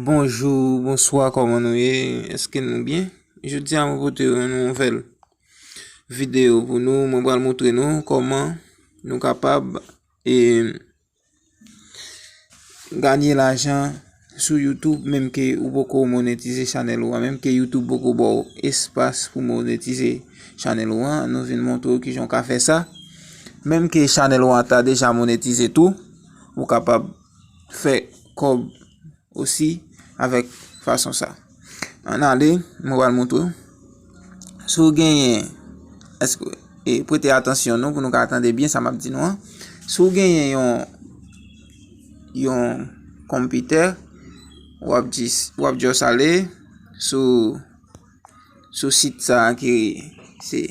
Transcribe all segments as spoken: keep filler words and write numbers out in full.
Bonjou, bonswa, kòman nou ye? Èske nou byen? Jodi a, mwen pote yon nouvèl videyo pou nou. Mwen pral montre nou kòman nou kapab, e, ganye lajan sou YouTube, menm ke ou poko monetize chanèl ou a, menm ke YouTube poko ba w espas pou monetize chanèl ou a. Nou vin montre w kijan w ka fè sa. Menm ke chanèl ou a ta deja monetize tou, ou kapab fè kòb osi avèk fason sa. Ann ale, mwen pral montre w. Si w genyen, èske, e, prete atansyon nou pou nou ka tande byen sa m ap di nou an. Si w genyen yon, yon konpitè, w ap jis, w ap just ale sou, sou sit sa a ki se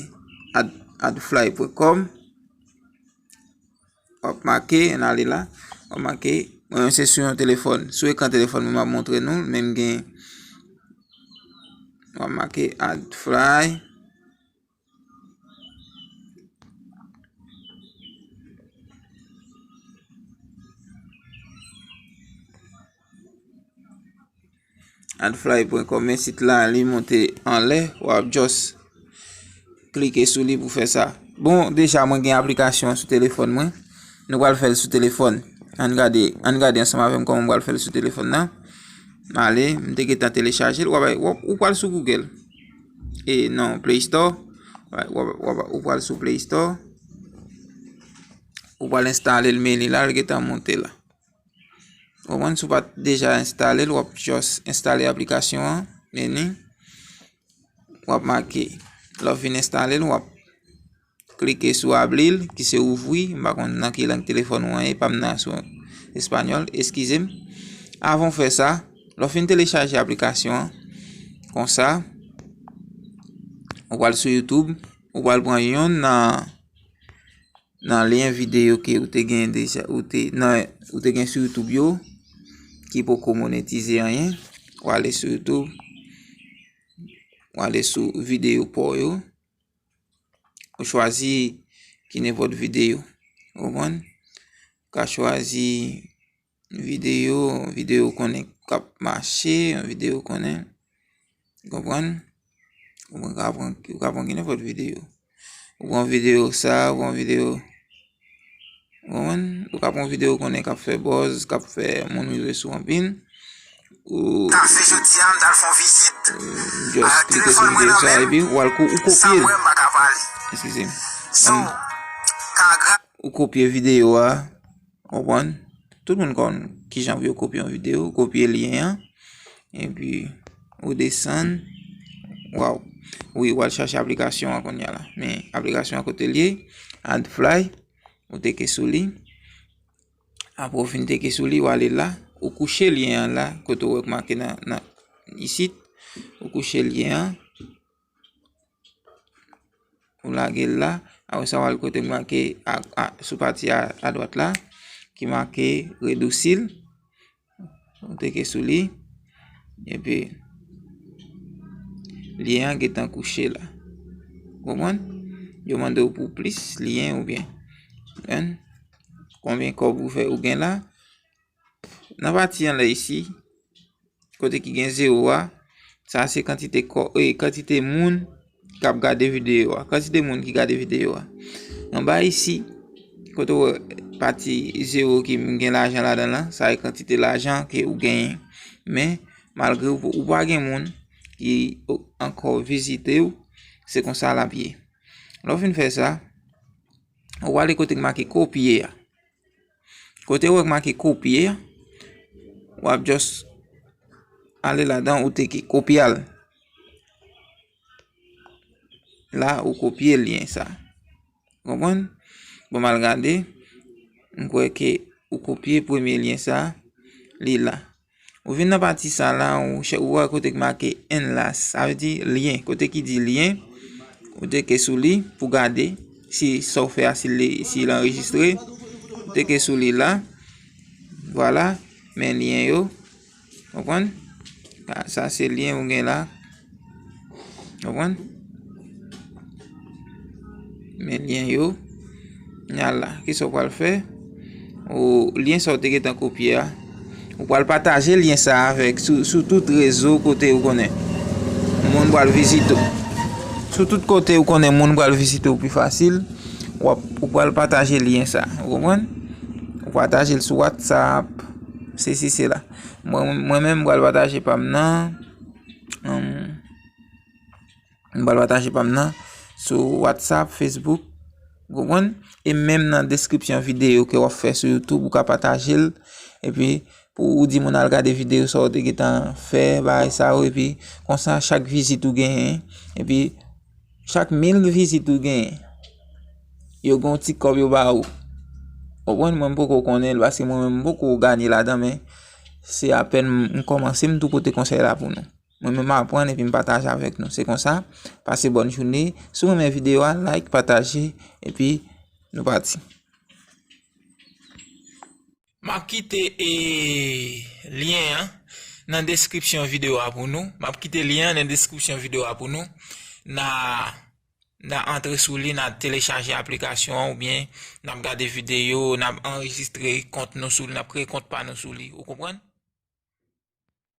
ad-, adfly pwen kòm. W ap make, ann ale la. W ap make, mwen se sou yon telefòn. Sou ekran telefòn mwen m ap montre nou l, men m gen, w ap make adfly. Adfly pwen kòm, men sit la, li monte anlè, w ap just klike sou li pou fè sa. Bon, deja, mwen gen aplikasyon an sou telefòn mwen. Nou pral fè l sou telefòn. Ann gade, ann gade ansanm avè m kòman m pral fè l sou telefòn nan. Ale, m te gentan telechaje l. W ap, w ap, ou pral sou Google. E non, Play Store. W ap, w ap, w ap, ou pral sou Play Store. Ou pral enstale l, men li la, l gentan monte la. Ou konprann, si w pa t deja enstale l, w ap just enstale aplikasyon an, men ni, w ap make. Lè w fin enstale l, w ap klike sou abrir, ki se ouvri. M pa konn nan ki lang telefòn ou an ye, pa m nan sou espanyòl, eskize m. Avan w fè sa, lè w fin telechaje aplikasyon an, konsa, ou pral sou YouTube, ou pral pran yonn nan, nan lyen videyo ke ou te gen deja, ou te, nan, ou te gen sou YouTube yo, ki poko monetize anyen. Ou ale sou YouTube, ou ale sou videyo pa w yo, ou chwazi ki nenpòt videyo. Ou konprann? Ou ka chwazi videyo, videyo ou konnen k ap mache, yon videyo ou konnen, ou konprann? Ou ka pran, ou ka pran ki nenpòt videyo. Ou pran videyo sa, ou pran videyo, ou konprann? Ou ka pran videyo ou konnen k ap fè buzz, k ap fè moun rive sou anpil. Ou, Kafe jodi a, m t al fè yon vizit. Ou just klike sou videyo sa, epi ou al ko-, ou kopye l. Eskize m. Ou kopye videyo a, konprann? Tout moun konn kijan pou yo kopye yon videyo, ou kopye lyen an, epi ou desann. Waw. Wi, ou al chache aplikasyon an kounye a la. Men aplikasyon an kote l ye, Adfly, ou teke sou li. Apre ou fin teke sou li, ou ale la, ou kouche lyen an la, kote ou wè k make nan, nan isit, ou kouche lyen an. Ou lage l la. Apre sa, w al kote k make a, a, sou pati a, adwat la, ki make redousi l. Ou teke sou li. Epi, lyen an gentan kouche la. Konprann? Yo mande w pou plis lyen oubyen, konprann? Konbyen kòb ou fè, ou gen la? Nan pati anlè isi, kote ki gen zewo a, sa se kantite kò-, e, kantite moun k ap gade videyo a, kantite moun ki gade videyo a. Anba isi, kote w wè pati zewo ki gen lajan ladan l lan, sa e kantite lajan ke ou genyen. Men, malgre ou, ou pa gen moun ki o-, ankò vizite w, se konsa l ap ye. Lè w fin fè sa, ou ale kote k make kopye a. Kote w wè k make kopye a, w ap just ale ladan, ou teke kopye l. La, ou kopye lyen sa. Konprann? Bon, m al gade. M kwè ke ou kopye premye lyen sa. Li la. Ou vin nan pati sa la, ou chè-, ou wè kote k make enlace, sa vle di lyen. Kote ki di lyen, ou teke sou li pou gade si sa w fè a, si li, si l anrejistre. Ou teke sou li la. Vwala, men lyen yo. Konprann? Sa, sa se lyen ou gen la. Konprann? Men lyen yo. N al la. Kisa w pral fè? Ou, lyen sa w te gentan kopye a, Ou pral pataje lyen sa avèk sou, sou tout rezo kote ou konnen moun pral vizite w. Sou tout kote ou konnen moun pral vizite w pi fasil, w ap, ou pral pataje lyen sa. Ou konprann? Ou pataje l sou WhatsApp, sesi, sela. Mwen, mwen menm, m pral pataje pa m nan. Hum, M pral pataje pa m nan sou WhatsApp, Facebook, ou konprann? E menm nan deskripsyon videyo ke w ap fè sou YouTube, ou ka pataje l. Epi, pou ou di moun al gade videyo sa w te gentan fè, bagay sa yo. Epi, konsa, chak vizit ou genyen, epi, chak mil vizit ou genyen, yo gen yon ti kòb yo ba ou. Ou konprann? Mwen, m poko konnen l, paske mwen menm, m poko ganye ladan, men se apèn m, m kòmanse, m tou pote konsèy la pou nou. Mwen menm m aprann epi m pataje avèk nou. Se konsa, pase bòn jounen. Si w renmen videyo a, like, pataje, epi nou pati. M ap kite, e, lyen an nan deskripsyon videyo a pou nou. M ap kite lyen an nan deskripsyon videyo a pou nou. N a, n a antre sou li, n a telechaje aplikasyon an oubyen n ap gade videyo, n ap anrejistre kont nou sou li, n ap kreye kont pa nou sou li. Ou konprann?